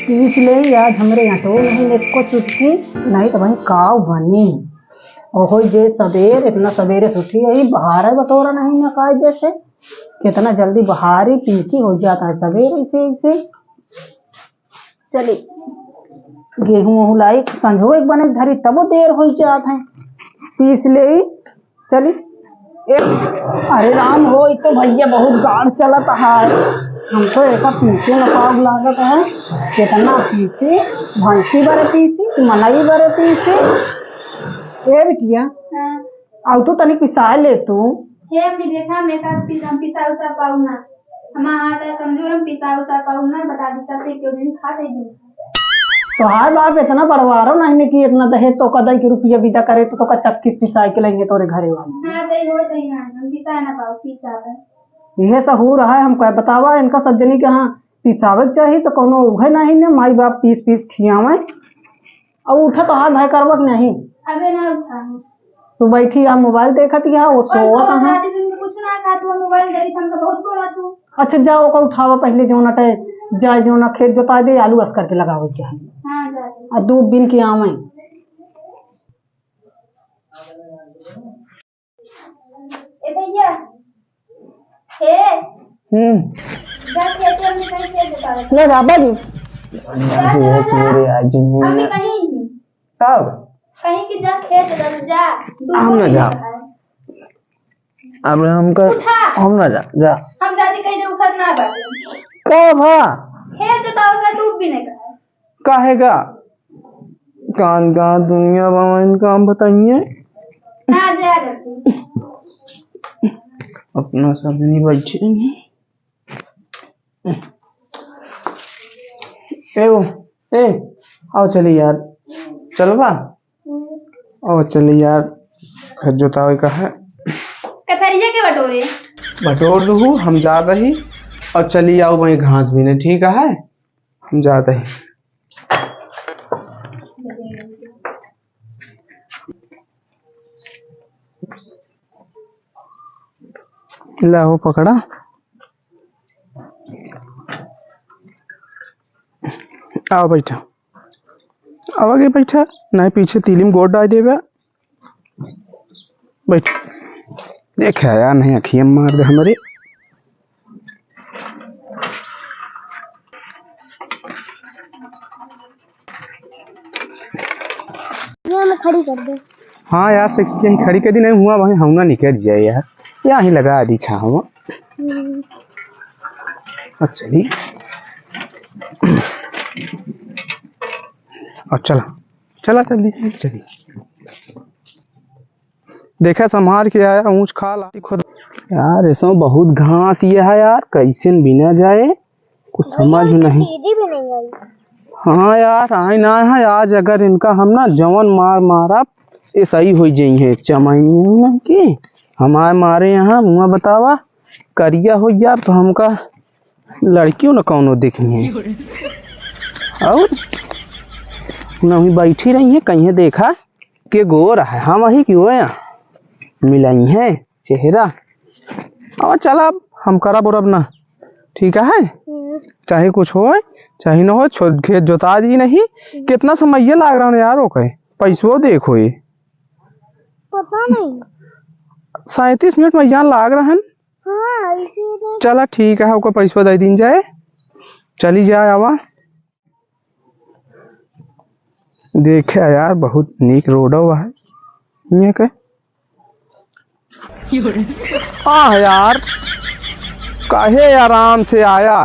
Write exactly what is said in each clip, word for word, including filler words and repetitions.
पीस ले आज हमरे अटो नहीं एको चुटकी, नहीं तो भाई काव बनी। ओहो जे सबेर, इतना सबेरे से उठी है, बाहर है बटोरा नहीं ना कायदे से। कितना जल्दी बहारी पीसी हो जाता है सबेरे से, इसे। चली, गेहूं वहूं लाई, संझो एक बने धरी, तबो देर हो जात है। पीस ले, चली। ए, अरे राम हो, ई तो भैया बहुत गाड़ चलत है। हम तो एका पीसे न पाव लागत है। कितना पीसी, भैंसी बरे पीसी, मनई बरे पीसी। ए बिटिया, हाँ। आउ तू तनी पिसाए ले तू। हे, हम भी देखा, मैं का पिसा, हम पिसा उसा पाऊ ना। हमार हाथ है कमजोर, हम पिसा उसा पाऊ ना, बता दी सबसे क्यों दिन खा दे दिन। तोहार बाप इतना बड़वारो नहीं ने कि इतना दहेज तो कदई के रुपया विदा करे तो तोका चक्की पिसाए के लेंगे तोरे घरे वाले। हाँ, सही हो, सही ना, हम पिसा ना पाऊ, पिसा पे। इहे सहूर है, हम कह बतावा इनका सब जनी के हाँ पिसावे के चाही तो कोनो उहे नहीं ने माई बाप पीस पीस खियावे। अब उठा तो हाथ भाई करबक नहीं। अबे ना उठा। तू बैठी आ मोबाइल देखत ही, वो और सोवत तो है। रात दिन में कुछ ना खा, तू मोबाइल देखी, हमका बहुत बोला तू। अच्छा, जा ओका उठावा पहले, जौन अटे, जा जौन खेत जोता दे, आलू अस करके लगावे के है। हाँ, जा दे। आ दूब बिन के आवे। ए भैया, हे। हम्म। जा खेत में कहीं खेत जोतावे। ले बाबा जी। जा, जा, जा। आज नहीं। अम्मी कहीं। कब? कहीं की जा खेत जोतावे, जा। दूब हम ना बिन जा। के आए। अब हमका उठा। हम ना जा, जा। हम जाती कहीं जो उठत ना बाटे। का भा? खेत जोतावे का दूब बिने का। काहे का? कान का दुनिया भगवान का हम बताइए। हाँ, जा जाती। अपना सब नहीं बैठे नहीं। ए ओ, ए, आओ चली यार, चलबा? आओ चली यार, घर जोतावे का है। कथरिया के बटोरे। बटोर दू, हम जा रही। और चली आओ वहीं घास बीने, ठीक है, हम जा रही। लाओ पकड़ा। आओ बैठा, आओ आगे बैठा, नहीं पीछे तीली में गोड़ डाल देबे। बैठ, देख यार, नहीं अखिया मार दे हमरे। ये हमें खड़ी कर दे। हाँ यार, से यहीं खड़ी कर दी, नहीं हुआ वहीं हम ना निकल जाए यार, यहीं लगा दी छाव। हम्म। अच्छा जी, और चला, चला, चल दी, चली। देखा, संभाल के आया, ऊँच खाल खुद। यार, इसमें बहुत घास ये है यार, कैसे बिना जाए, कुछ समझ नहीं। दीदी भी नहीं आई। हाँ यार, आई ना है आज, अगर इनका हम ना जवन मार मारब, ये सही हो जाई है। चमाई नहीं कि हमारे मारे यहाँ मुँह बतावा, करिया हो यार, तो हमका लड़कियों न कौनो देखी है। और न हुई बैठी रही है, कहीं देखा के गोर है, हम वही क्यों है, मिलाई है चेहरा। और चला, अब हम करब उरब ना, ठीक है? हम्म। चाहे कुछ होए, चाहे न होए, छो-, खेत जोता दी नहीं। हम्म। कितना समय ये लाग रहा है यार, ओके, पैसो देखो ये। पता नहीं। सैंतीस मिनट में यहाँ लाग रहा है। हाँ, इसी में। चला, ठीक है, ओके, पैसो दे दीन जाए, चली जाए, आवा। देखे यार, बहुत नीक रोड हुआ है। ये के? आह यार, काहे आराम से आया।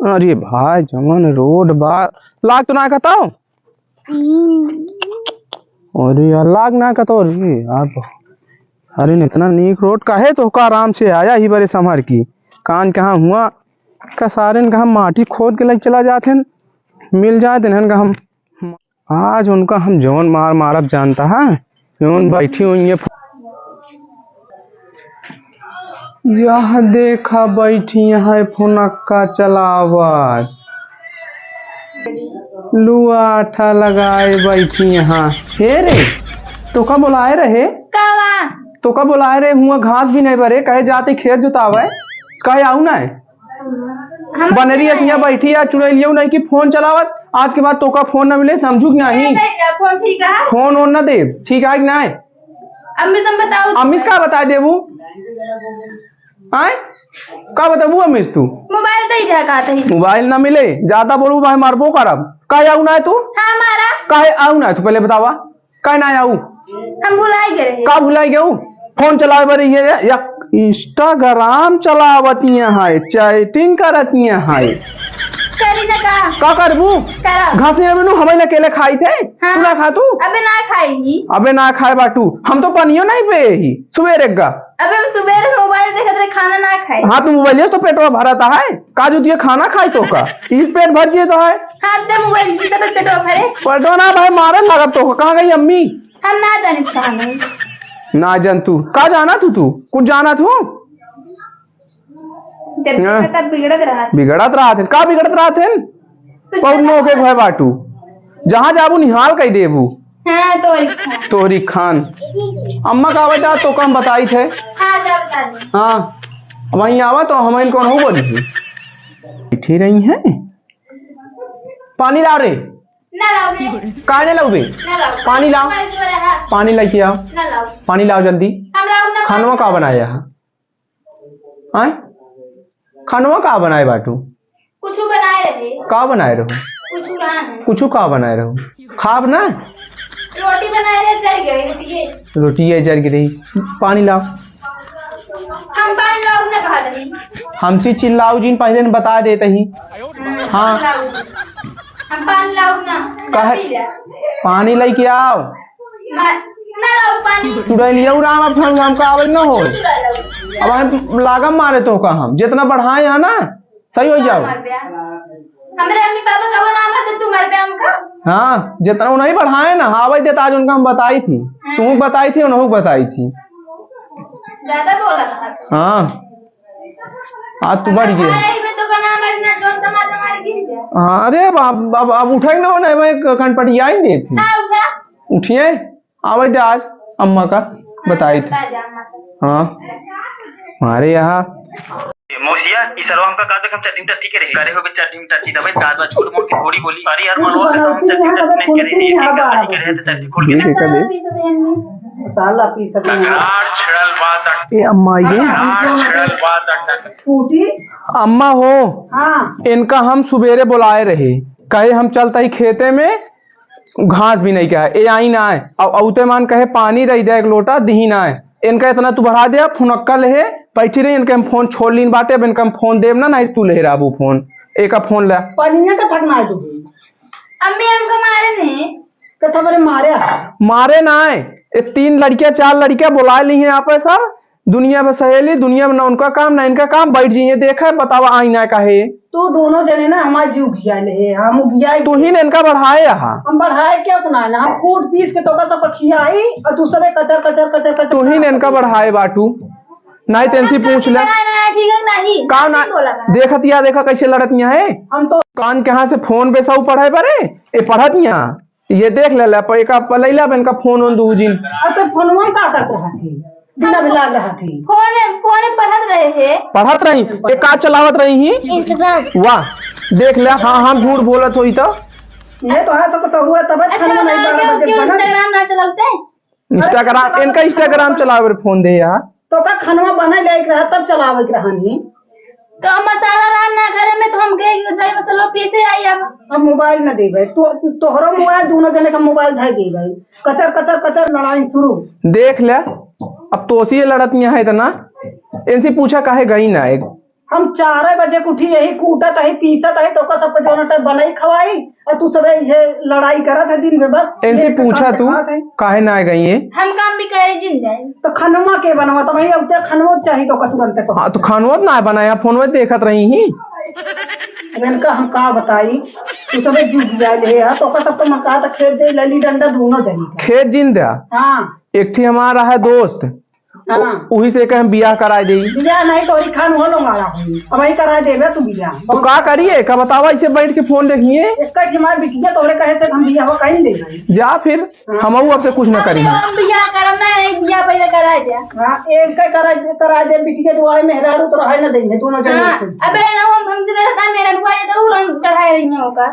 अरे भाई, जवन रोड बा, लाग तो ना कहता हो? अरे यार, लाग ना कहता हो रे यार। अरे, इतना नीक रोड काहे तो का आराम से आया ही बरे संभर की। कान कहाँ हुआ, का सारे ने कहा माटी खोद के लग चला जात हैं, मिल जाए दिन का हम। आज उनका हम जौन मार मारब जानता है, जौन बैठी हुई है। यह देखा बैठी यहाँ फुनक्का चलावत, लुआठा लगाए बैठी यहाँ। हे रे, तोका बुलाए रहे? कावा? तोका बुलाए रहे, हुआ घास भी नहीं भरे, कहे जाते खेत जोतावे, कहे आऊ ना है। हम बनरी अखियाँ बैठी है, चुड़ैलियो नहीं कि फोन चलावत। आज के बाद तोका फोन ना मिले, समझू कि नहीं? नहीं, नहीं, फोन ठीक है। फोन ओन ना देब, ठीक है कि नहीं? अम्मी से हम बताओ। अम्मी से का बताइ देबू? आय? का बताबू अम्मी से तू? मोबाइल दे जा, कहत ही। मोबाइल ना मिले, ज्यादा बोलबू भाई मारबो करब। का आऊ ना है तू? हाँ, मारा। काहे आऊ ना है तू, पहले बतावा। काहे ना आऊ? हम भुलाइ गए रहे। का भुलाइ गए? फोन चलावे बरी ये, या Instagram चलावतिया है, chatting करतिया है। करी ना का? का करबू? करब। घास नहीं बनू, हमें ना अकेले खाई थे। हाँ। तू ना खा तू? अबे ना खाई। अबे ना खाए बाटू, हम तो पनियो नहीं पे ही, सुबेरे का। अबे हम सुबेरे से मोबाइल देखत रहे, खाना ना खाए। हाँ, तू मोबाइल तो पेटवा भरत है, का जो दिए खाना खाए तो का? इस पेट भर दिए तो है। हाँ, दे मोबाइल, जितना तो पेटवा भरे। पेटवा ना भाई, मारे लागत तो, कहाँ गई अम्मी? हम ना जाने कहाँ गई। ना जान तू, का जाना तू, तू? कुछ जाना तू? जब हाँ। बिगड़त रहा। बिगड़त रहा थे, का बिगड़त रहा थे? कुछ बहुत ना नोके भय बाटू, जहाँ जाबू निहाल कई देबू। हाँ, तोहरी खान। तोहरी खान। अम्मा का आवत जा तो कम बताई थे। हाँ, जा बता दे। हाँ, वहीं आवा तो हम इनको नहीं बोली। बैठी रही हैं। पानी लाओ रे। ना लाओ बे। काहे ना लाओ बे? ना लाओ। पानी लाओ। पानी तो रहा। पानी लेके आओ। ना लाओ। पानी लाओ जल्दी। हम लाओ ना। खानवा का बनाया है? आय? खानवा का बनाए बाटू? कुछ बनाए रहे। का बनाए रहो? कुछ रहा है। कुछ का बनाए रहो? खाब ना? रोटी बनाए रहे, जर गए रोटी। रोटी ये जर गिरी। पानी लाओ। हम पानी लाओ ना कहा रही। हमसे चिल्लाओ जिन, पहले ने बता देते ही। हाँ। हम पानी लाओ ना। कहे? पी ले। पानी लेके आओ। मा-, ना लाओ पानी। चुड़ैलिया राम, अब हम, हमका आवल न हो। तू चुड़ैल लाओ। अब हम लागम मारे तो का हम, जितना बढ़ाए हैं ना, सही हो जाओ। मर गया। हमरे अम्मी पापा का वो ना मरते, तू मर गया उनका। हाँ, जितना वो नहीं बढ़ाए ना, हाँ, वही देता आज उनका हम बताई थी। हाँ। तू बताई थी, उन्होंने बताई थी। ज्यादा बोला था। हाँ। आज तू बढ़ गया। अरे, मैं तो बना मरना, जोन तमाचा मार गिर गया। हाँ, अरे, अब, अब, अब, अब उठे ना हो ना, मैं क-, कनपटिया ही दे फिर। हाँ, उठा। उठिए, आवे दे आज, अम्मा का बताई थी। बता दे अम्मा से। हाँ। हमारे यहाँ। मौसिया, ई सरवा हमका का देख, हम चड्ढी में टट्टी करे। करे हो बे चड्ढी में टट्टी, दबे दादा झूठ बोल के थोड़ी बोली। अरे यार, मनवा के हम चड्ढी में टट्टी नहीं करे, ये एक गलती करे तो चड्ढी खोल के ये देख। देखा दे। साला पी सकते हैं। ए अम्मा, ये। टूटी। अम्मा हो, हाँ। इनका हम सुबेरे बुलाए रहे, कहे हम चलता ही खेते में, घास भी नहीं कहा, ए आई ना आए। अब औते मान कहे पानी रही दे एक लोटा, दिही ना आए। इनका इतना तू बढ़ा दिया, फुनक्का लेहे बैठी रही, इनके हम फोन छोड़ लीन बाटे, अब इनका हम फोन देब ना, नहीं तू लेहे रहबू फोन, एका फोन ले। पनिया का फटना है तू। अम्मी हमको मारे नहीं। तो तबरे मारे आ। मारे ना आए, ये तीन लड़कियां, चार लड़कियां बुलाए ली हैं यहाँ पे सब, दुनिया में सहेली, दुनिया में ना उनका काम, ना इनका काम, बैठ जाइए, देखा है, बतावा, आई ना काहे? तू दोनों जने ना हमार जीव उघिया ले है, हम उघिया ही तू ही ने इनका बढ़ाए यहाँ। हम बढ़ाए क्या अपना ना, हम कूट पीस के तोका सब खियाई और तू सबे कचर, कचर, कचर, कचर तू ही ने इनका बढ़ाए बाटू, नहीं तो इनसे पूछ ले। ना, ना, ठीक है, नहीं, का ना, नहीं बोला था। देखत या देखा कैसे लड़त यहाँ है। हम तो कान के हाथ से फोन पे सब पढ़े परे, ए पढ़त यहाँ। ये देख ले, ले, प-, एका पलैला पे इनका फोन ओन दू जिन। अरे तो फोनवा में का करत रहा थी? बिना बिलाल रहा थी। फोन में, फोन में पढ़त रहे थे। पढ़त रही? ये का चलावत रही ही? Instagram। वाह, देख ले, हाँ, हम झूठ बोलत होई तो। ये तो है, सब तो हुआ, तब अच्छा, खाना नहीं बताओ, बारह क्यों, बजे क्यों बना। Instagram ना चलाते? Instagram, इनका Instagram चलावे फोन दे यार। तो का खनवा बने जाए के रहा, तब चलावे के रहनी। तो मसाला रहा ना घरे में, तो हम गए कि जाए मसाला पीसे आई अब। अब मोबाइल न देबे, तो तोहरो मोबाइल, दोनों जने का मोबाइल धर देबे। कचर, कचर, कचर, लड़ाई शुरू। देख ले, अब तोसी ये लड़त नहीं है इतना, इनसे पूछा काहे गई ना एक। हम चार बजे के उठी, यही कूटत है, पीसत है, तो का सबको जोन टाइप बनाई खवाई, और तू सब ये लड़ाई करत है दिन में बस। इनसे ये पूछा काम तू, दिखात है। काहे ना आ गई है? हम काम भी करे जिन जाए। तो खनवा के बनवा, तो भाई अब क्या खनवा चाहिए तो का तुरंत तो। हाँ, तो खनवा ना बनाया, फोन में देखत रही ही। अब इनका हम का बताई, तू सब जुग जाए ले है, तो का सबको मका तो खेत दे लली डंडा दोनों जनी का। खेत जिन द्या। हाँ। एक ठी हमारा है दोस्त, हाँ। उ-, उही से कहे हम बियाह कराए देई। बियाह नहीं तो वही खान हो लो मारा होई। अब वही कराए देबे तू बियाह। तो का करिए, का बतावा, इसे बैठ के फोन देखिए। एक का हमारे बिटिया तोहरे कहे से हम बियाह हो कहीं दे भाई। जा फिर, हाँ। हमहू अब से कुछ ना करी। हम बियाह करब ना, एक या पहिले कराए द्या। हाँ, एक का कराए दे, कराए दे, बिटिया दुआरे मेहरारू तो रहे ना देंगे, दोनों जने हाँ, एक। अबे ना, हम, हमसे लड़ता, मेरा दुआरे तो उड़न चढ़ाए रही है ओका।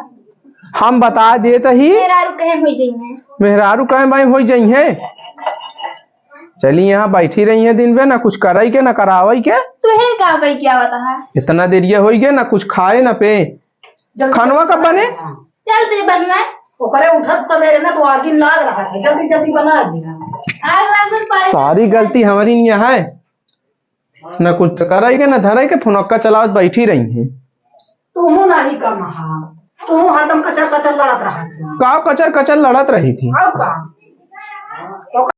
हम बता देत ही। मेहरारू कहे होई जइहें। मेहरारू कहे भाई होई जइहें। चली यहाँ बैठी रही है दिन भर, ना कुछ करई के, ना करावई के। तू ही का कही क्या बता है? इतना देरिया होई गया, ना कुछ खाए, ना पे। जल्दी खनवा कब बने? चल दे बनवाए। ओकरे उठत सवेरे ना तो आगी लाग रहा है, जल्दी जल्दी बना दे। आग लाग गई, पानी सारी गलती हमारी नहीं है, ना कुछ तो करे के, ना धरे के, फुनक्का चलावत बैठी रही है। तू नहीं कम हा, तू हरदम कचर कचर लड़त रहा है। का कचर कचर लड़त रही थी? और का?